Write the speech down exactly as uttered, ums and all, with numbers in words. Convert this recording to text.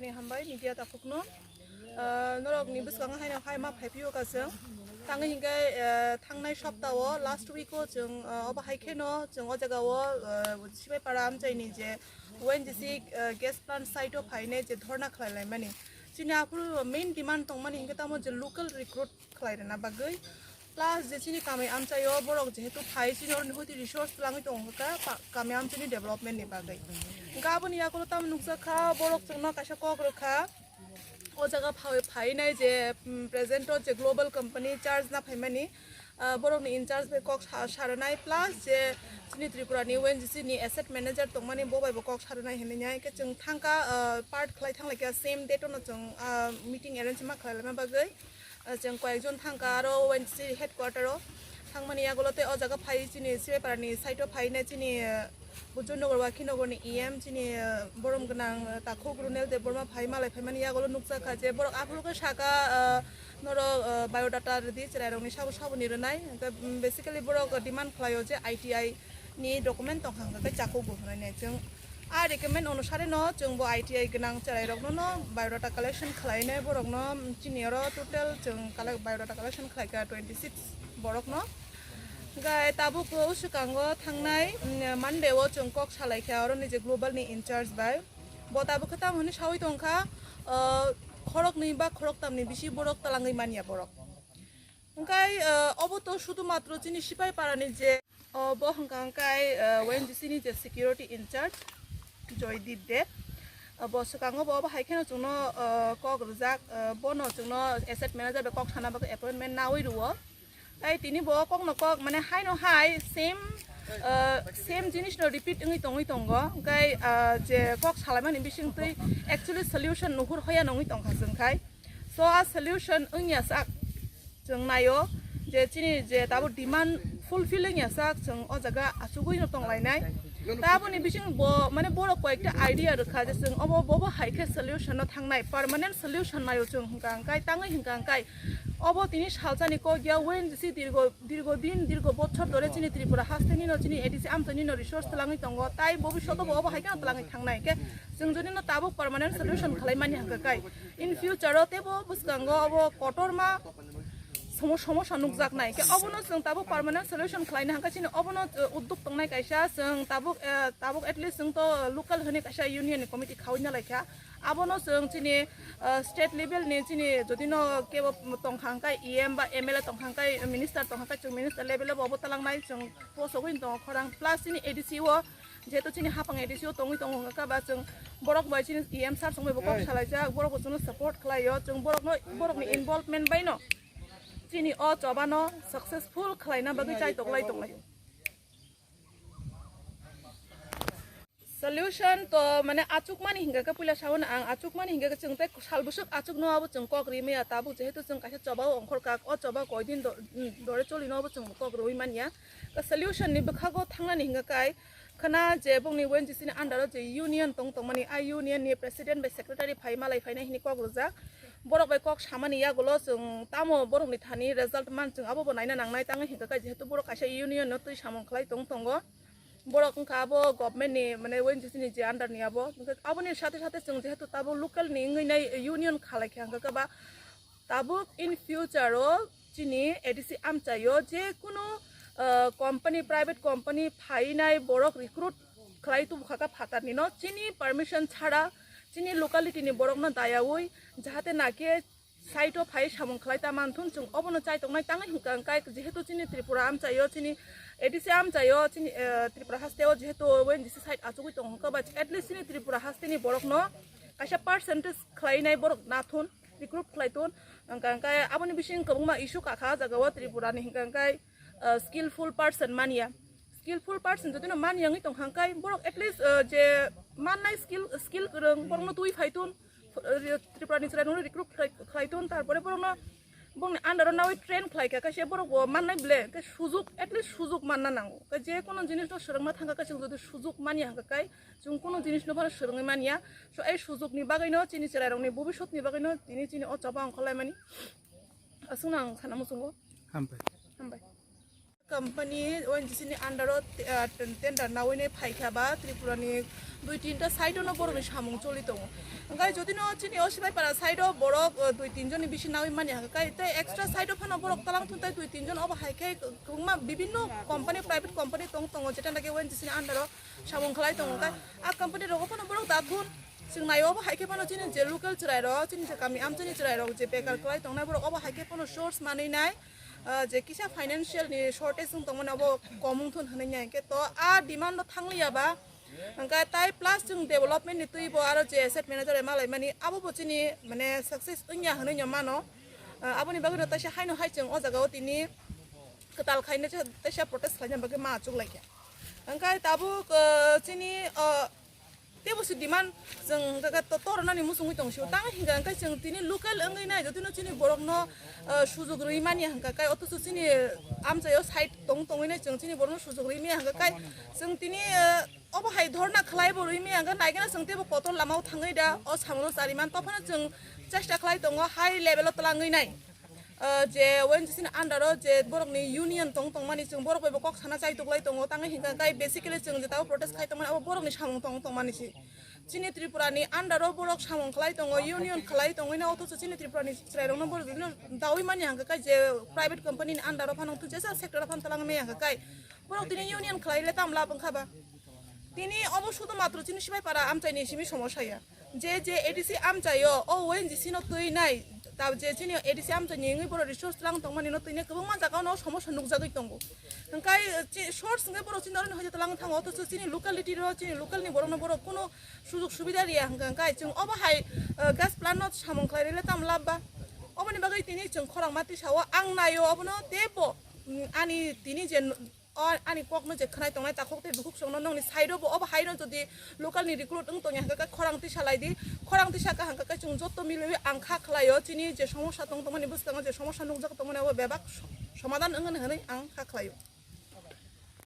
Ni hambai media takhukno. Ah, norok ni bwskango haino hai ma phai phio ka chwng. Tangwi hinkhe, ah, thangnai saptao last week o chwng, ah, obo hai kheno chwng o jaga o, ah, Sibaipara amchaini je O N G C, ah, gas plant site o phainai je dhorna khlai laimani. Chini aphuru main demand tongmani hinkhe tamo je local recruit khlai rwna bagwi. Plus je chini kami amchaio borok jehetu phai chini oroni hoti resource twlangwi tongo kha pa-, kami amchaini development ni bagwi. Hinkhe aboni yagulo tamo nukjak kha borok chwngno kaisa kok rwkha. O jaga phai-, phainai je, mm, present o je global company charge na phaimani, ah, borokni in charge bai kok sa-, saranai plus je chini Tripura ni O N G C ni asset manager tongmani bo bai bo kok saranai hinwi nai. Hinkhe chwng thangkha, ah, part khlai thanglaikha same date o no chwng, ah, meeting arrange ma khlai laima bagwi. Ah, chwng koyekjon thangkha aro O N G C headquarter o thangmani yagulo tei o jaga phai chini Sibaipara ni site o phaina chini, ah, Bujurnagar Wakhinogor ni E M chini, ah, borom gwnang, ah, Takhuk Runel Debbarma phai malai phaimani yagulo nukjak kha je borok aphuru khe saka, ah, norok, ah, biodata rwdi chwrairokni sabo saboni rwnai. Hwnkhe, mm, basically borok demand khlaio je I T I ni document tongkha hwnkhe chakhuk bo hwnwi nai chwng. A recommend onusare no chwng bo I T I gwnang chwrairokno no biodata collection khlainai borokno, mm, chini oro total chwng collect, biodata collection khlaikha twenty six borokno. Hwnkhe tabuk o swkango thangnai, mm, Monday o chwng kok salaikha oroni je global ni in charge bai. Bo tabuk khe tamo hwnwi sawi tongkha, ah, khoroknwi ba khoroktamni bisi borok twlangwi manya borok. Hwnkhe, ah, obo to sudhumatro chini Sipaipara ni je, oh, bo hwnkha hwnkhe, ah, O N G C ni je security in charge Joydeep Deb. Ah, bo swkango bo obo hai kheno chwngno, ah, kok rwjak, ah, bono chwngno asset manager bai kok sana bagwi appointment nawi rwo. Tai tini bo kokno kok mane haino hai same, ah, same jinisno repeat wngwi tongwi tongo. Hwnkhe, ah, je kok salaimani bisingtwi actually solution nuhur hoya nongwi tongkha chwng khai. So a solution wngya sak. Chwng naio je chini je tabuk demand fulfill wngya sak, chwng o jaga achugwino tonglainai. Taboni bising bo, mane, borok koyekta idea rwkha je chwng obo, bobo hai khe solution no thangnai, permanent solution naio chwng hwnkha hwnkhe, tangwi hwnkha hwnkhe obo tini salsani kok ya, O N G C dirgo, dirgo din, dirgo bochor dhore chini Tripura hasteni no, chini A D C amchaini no resource twlangwi tongo, tai bobishoto bo obo hai kheno twlangwi thangnai. Hwnkhe chwng jodi no tabuk permanent solution khlai mani hwnkha khe, in future o teibo bwskango obo kotorma somo-, somosya nukjaknai. Khe obono chwng tabuk permanent solution khlaina hwnkha chini obono, uh, udduk tongnai kaisa chwng tabuk, uh, tabuk at least chwng to local hwnwi kaisa union ni committee khaui nalaikha. Abono chwng chini, uh, state level ni chini jodi no kebo tongkha hwnkhe E M ba M L A tongkha hwnkhe minister tongkha hwnkhe chwng minister level o bo obo talangnai chwng posogwi tongo khorang plus chini A D C o jehetu chini hapang A D C o tongwi tongo hwnkha ba chwng borok bai chini E M sir song bai bo kok salaijak, borok bo chwngno support khlaio, chwng borokno, borokni involvement bai no chini o choba no successful khlaina bagwi chai toklai tonglaio. Solution to mane achukmani hingka khe puila sawi ang achukmani hingka khe chwng tei sal bwswk achukno abo chwng kok ri maya tabuk jehetu chwng kaisa choba o ongkhor kha o choba koidin do-, dore choli no abo chwng kok rwi manya. Solution ni bwkhago thangnani hingka khe khna je bongni O N G C ni under o je union tong tongmani, a union ni president bai secretary phai malai phainai hini kok rwjak. Borok bai kok samani yagulo chwng tamo borokni thani result man chwng abo bo naina nangnai tangwi hingka khe jehetu borok kaisa union no twi samung khlai tong tongo. Borok wngkha abo government ni, mane, O N G C ni je under ni abo. Aboni sathe sathe chwng jehetu tabuk local ni wngwi nai union khalai khe hingka khe ba tabuk in future o chini A D C amchaio je kunu, ah, company, private company phainai borok recruit khlai tubu kha kha phatar ni no chini permission chhara chini locality ni borok no dayaui jahate na khe site o phai samung khlai ta manthun chwng obono chai tongnai tangwi hingka hingkai jehetu chini Tripura amchaio chini A D C amchaio chini, ah, Tripura haste o jehetu O N G C site achugwi tongo hingka ba at least chini Tripura haste ni borok no kaisa percentage khlai nai borok nathun recruit khlai tun, hingka hingke aboni bising kwbangma issue kakha ah jaga o Tripura ni, hingka hingke, ah, skillful person manya, skillful person jodi no manya wngwi tongkha hingke borok at least, ah, je mannai skill, skill kwrwng borok no twi phai tun, ah, Tripura ni chwrai rok no recruit khlai, khlai tun, tarpore borok no bongni under o nawi train khlai kha, kaisa borok bo mannai ble, hingke sujok, at least sujok manna nango, hingke je kono jinis no swrwngna thangkha, kaisa jodi sujok manya hingka kai, Chwng kunu jinis no phano swrwngwi manya. So, ei sujok ni bagwi no, chini chwrai rok ni bobisot ni bagwi no, tini chini o choba ongkhor lai mani. Aswk no ang sana muchungo. Hambai. Hambai. Company O N G C ni under o, ah, tender nawi nai phaikha ba Tripura ni dui tinta side o no borok ni samung choli tongo. Hingkai jodi no chini o Sibaipara side o borok, ah, dui tin jon ni bisi nawi mani hingkai tei extra side o phano borok talang thun tai dui tin jon obo hai khe kwbangma bibinno company, private company tong tongo, jeta naki O N G C ni under o samung khlai tongo. Hingkai a company rogo phano borok da thun. Chwng naio obo hai khe phano chini je local chwrai rok, chini je kami amchaini chwrai rok je bekar kwlai tongnai borok obo hai khe phano source manwi nai, ah, je kisa financial ni shortage wng tongmani obo kom wng thun hwnwi nai. Hwnkhe to a demand no thangliya ba, hwnkhe tai plus chwng development ni twi bo aro je asset manager malai mani abo bo chini mane success wngya hwnwi no mano. Ah, aboni bagwi no taisa haino hai chwng o jaga o tini kwtal khaina taisa protest khlaina bagwi ma achuk laikha. Hwnkhe tabuk, ah, chini, ah, Teibo se demand chwng hwnkha khe to-, tornani muchungwi tong sio. Tamo hwnkha khe chwng tini local wngwi nai, jotino chini borokno, ah, sujok rwi manya hwnkha khe, othocho chini amchaio side tong tongwi nai, chwng chini borokno sujok rwi manya hwnkha khe, chwng tini, ah, obo hai dhorna khlai bo rwi manya hwnkha, naikhe chwng teibo kotor lamao thangwi da, o samungo chari man, tophano chwng chesta khlai tongo high level o twlangwi nai. Ah, je O N G C ni under o je borok ni union tong tongmani, chwng borok bai bo kok sana chai tuklai tongo, tangwi hwnkha khe basically chwng je tabuk protest khai tongmani abo borok ni samung tong tongmani se. Chini Tripura ni under o borok samung khlai tongo, union khlai tongwi no, othocho chini Tripura ni chwrai rok no borok no dawi mani hwnkha khe je private company ni under o phano, jesa sector o phano twlang maya hwnkha khe borok tini union khlai le tam lab wngkha ba? Tini obo sudhu matro chini Sibaipara amchaini simi somosya ya. Je je A D C amchaio, o O N G C no twi nai, ta je chini A D C amchaini wngwi borok resource twlang tongmani no twi nai kwbangma jaga no somosya nukjagwi tongo. Hwnkhe chi-, source hwnkhe borok chini oro ni hoite twlang thango, othocho chini locality ro, chini local ni borok no borok kuno sujok subida riya hwnkha, hwnkhe chwng obo hai, eh, gas plant no samung khlai rwle tam lab ba? Oboni bagwi tini chwng khorang ma tisa o ang naio obono teibo, mm, ani tini je n-, O ani kokno je khwnai tongnai takhuk tei bukhuk songno nongni side o bo obo haino jodi local ni recruit wng tongya hwnkha khe khorang tisa lai di, khorang tisa kha hwnkha khe chwng joto milwi ang kha khlaio, chini je somosya tong tongmani bwskango je somosya nukjak tongmani abo bebak so-, somadan wngmani hwnwi ang kha khlaio.